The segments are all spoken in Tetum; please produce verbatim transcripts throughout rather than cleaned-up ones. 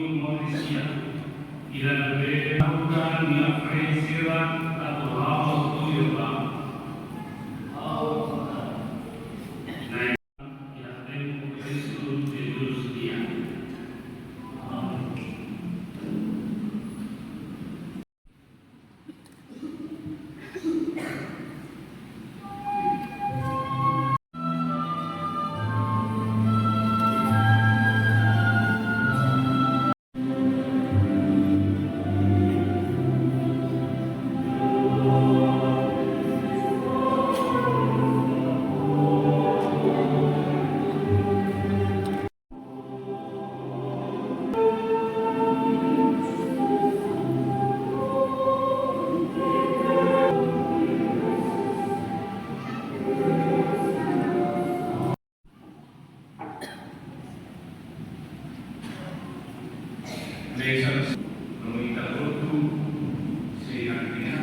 Malaysia, ida-ne'ebé buka nia frente sira atu halo tuir ba. Na'i, iha tempu Kristu Jesus nian. Amen. Next, no ita hotu sei hadi'a.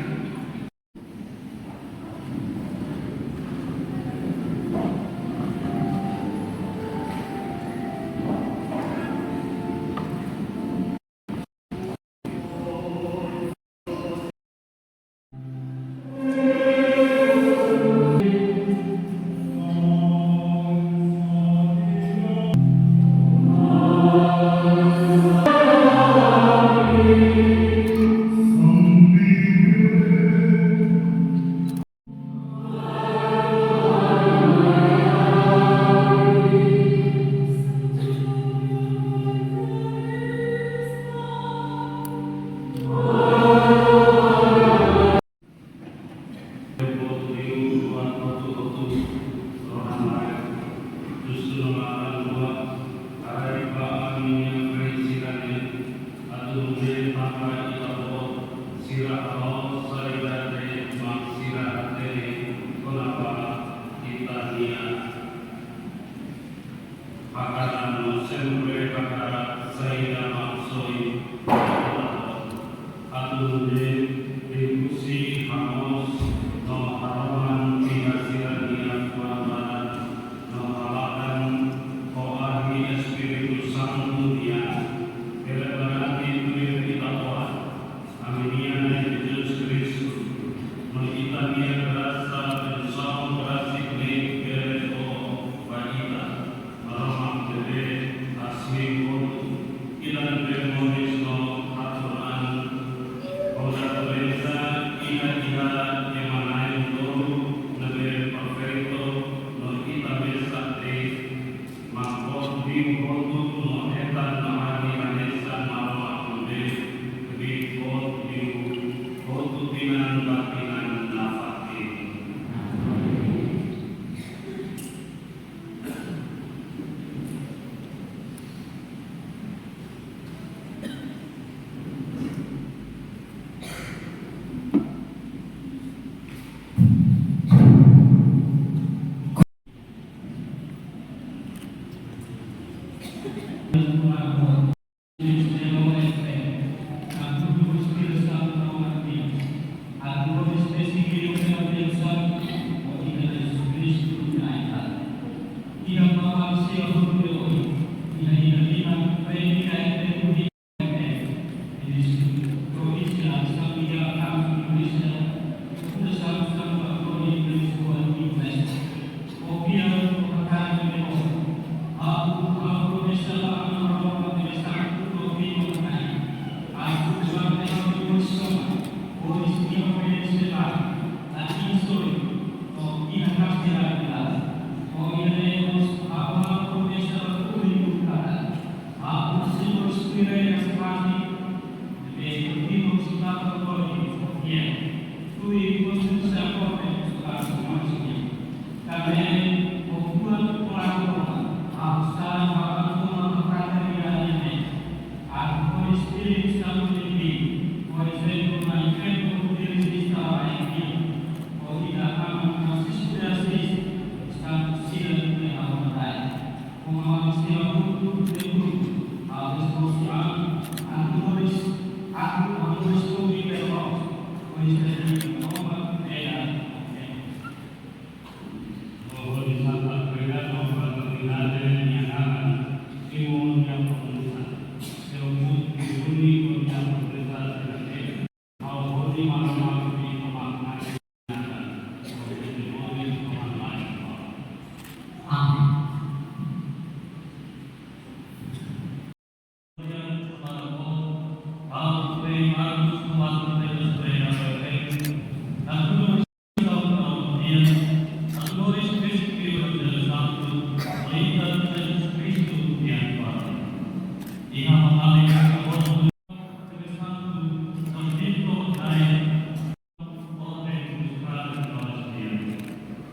Hakarak no sempre hakarak saida mak soin atu nune'e diskusi, hamoos no harohan tiha sira-nia fuan badan no halakan ho ahi Espíritu Santu nian. Bele berarti tuir ita-boot ami-nia Na'i Jesus Kristu, no ita-nia grasa, bensaun grasa ne'e bele to'o ba ita, Maromak ne'ebé hasoru hotu, ida ne'ebé moris no hatuur an, ho natureza ida iha ema na'in-tolu ne'ebé perfeitu, no ita mesak de'it, mak boot liu hotu no hetan nafatin hanesan Maromak ne'ebé kbiit boot liu hotu tinan ba tinan nafatin.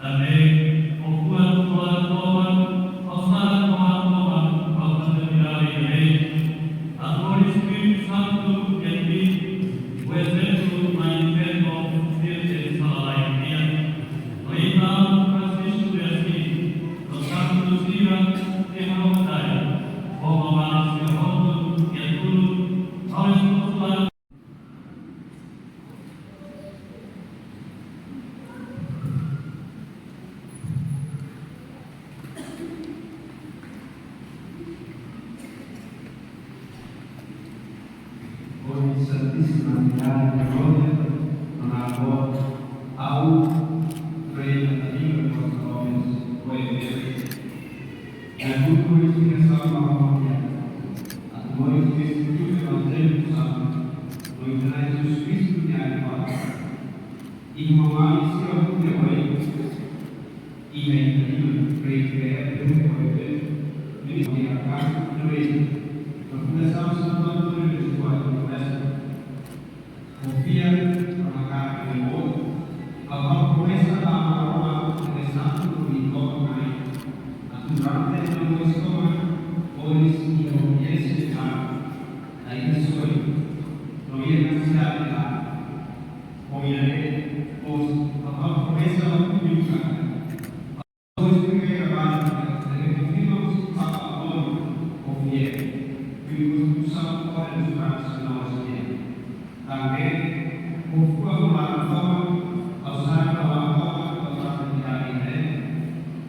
Também, o kuat kuat toba, o sara kuat toba, o sara kuat toba, o Espírito Santo, que aqui, o exemplo mais belo, o Filho de Salalaia, o Ita, Francisco de Assis, o Santo Sira, que não sai, como mais que o outro, que é tudo, ao esposo. Hodi Santísima Trindade, glória, na boa, ao, Rei, na língua dos homens, o Evangelho. Atu inspirasaun ba família. Atu moris Kristu Evanjellu Santu. No Jezus Kristu nia paz. Iha mama isi o kute oi. Iha ita-nia frente é o kute oi. Ministru di akan kute oi. Fundasaun Santu António de Lisboa, Promesa. Konfia, maka ita mós, ha'u promesa ba Maromak, ita santu di to'o mai, atu durante ita mós toma, pois, iha obediénsia, ita soe, no iha nesesidade, pois, ha'u promesa ba públiku, Depois, primeira básica, deve confirmar-se para o amor, confiar, que o Espírito Santo pode nos dar, se não as vier. Também, confirma a forma, ao usar a forma, ao usar a realidade.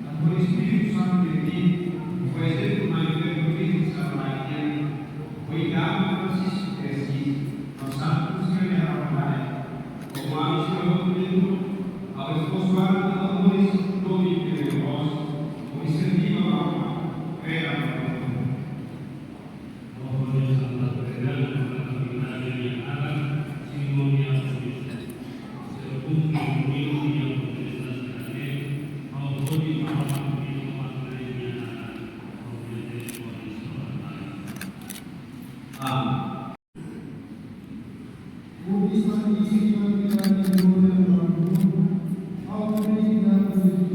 Agora, o Espírito Santo de ti, por exemplo, na igreja, o Espírito Santo vai ter, o Igreja Francisco de Assis, no Santo Cristo de Ramalai, como a missão do mundo, ao esforço para todo o mundo, Amen. Hodi santísima Trindade, glória para o mundo, ao Espírito Santo,